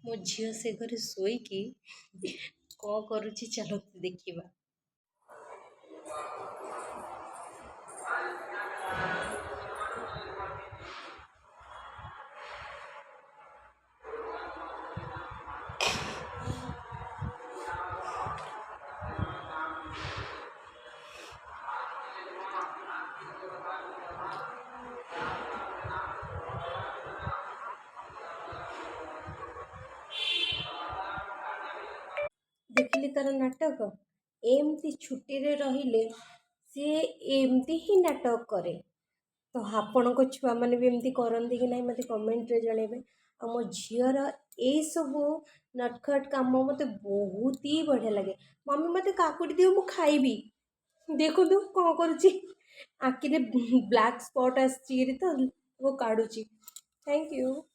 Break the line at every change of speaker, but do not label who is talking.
ମୋ ଝିଅ ସେ ଘରେ ଶୋଇକି କ'ଣ କରୁଛି, ଚାଲନ୍ତୁ ଦେଖିବା। ଦେଖିଲି ତାର ନାଟକ। ଏମିତି ଛୁଟିରେ ରହିଲେ ସିଏ ଏମିତି ହିଁ ନାଟକ କରେ। ତ ଆପଣଙ୍କ ଛୁଆମାନେ ବି ଏମିତି କରନ୍ତି କି ନାହିଁ, ମୋତେ କମେଣ୍ଟରେ ଜଣାଇବେ। ଆଉ ମୋ ଝିଅର ଏଇସବୁ ନଟଖଟ କାମ ମୋତେ ବହୁତ ହି ବଢ଼ିଆ ଲାଗେ। ମମି, ମୋତେ କାକୁଡ଼ି ଦିଅ, ମୁଁ ଖାଇବି। ଦେଖନ୍ତୁ କ'ଣ କରୁଛି। ଆଖିରେ ବ୍ଲାକ୍ ସ୍ପଟ୍ ଆସିଛି ତ, ତାକୁ କାଢ଼ୁଛି। Thank you.